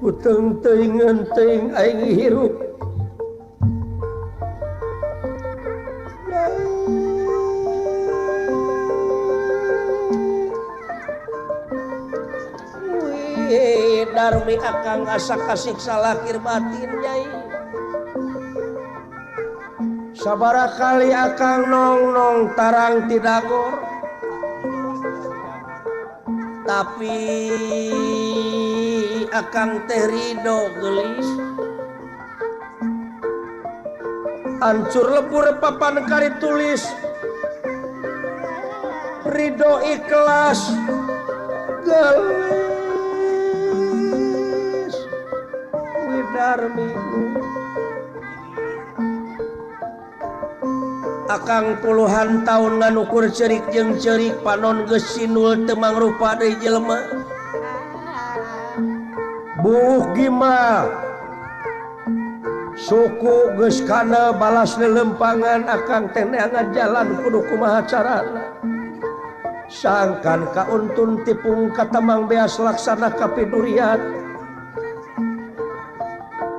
Uteng teuing teuing aing hirup. Wih, Darmi akang asa kasiksa lahir batin nyai. Sabara kali akang nong-nong tarang tidagor. Tapi akang teh ridho gelis hancur lebur papan kari tulis ridho ikhlas gelis Widarmi akang puluhan tahun nganukur cerik jeung cerik panon geus sinul teu mangrupa deui jelema. Buh gima suku geus kana balas lelempangan akang teh neangan jalan kudu kumaha carana. Sangkan kauntun tipung katamang beas laksana kapidurian.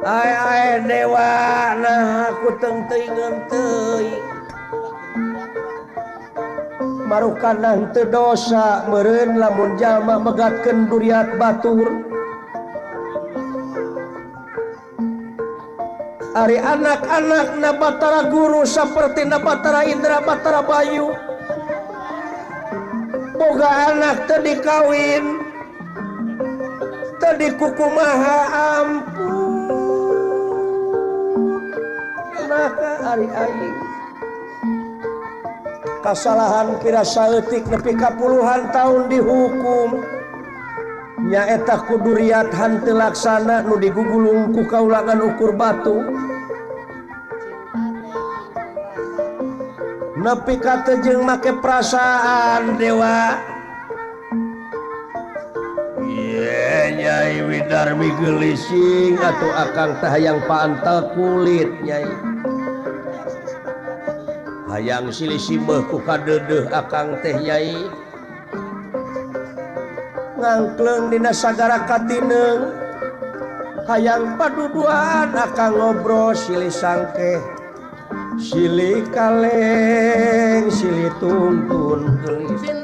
Ai ai dewa nah aku teu teuingeun teuing. Marukanah teu dosa meureun lamun jalma megatkeun duriat batur. Ari anak-anak na Batara Guru seperti na Batara Indra Batara Bayu boga anak teu dikawin teu dikukumaha ampun maka ari aing kasalahan pira saeutik nepi ka puluhan tahun dihukum nyaeta kuduriat hanteu laksana nu digugulung ku kaulangan ukur batu nepi ka teu jeung make perasaan dewa. Ye Nyai Widarmi geulising atuh akang teh hayang paantel kulit Nyai hayang silih simbeuh ku kadeudeuh akang teh Nyai ngangkleung dina sagara katineung hayang paduduaan akang ngobrol silih sangkeh silih kaleng silih tuntun geulis.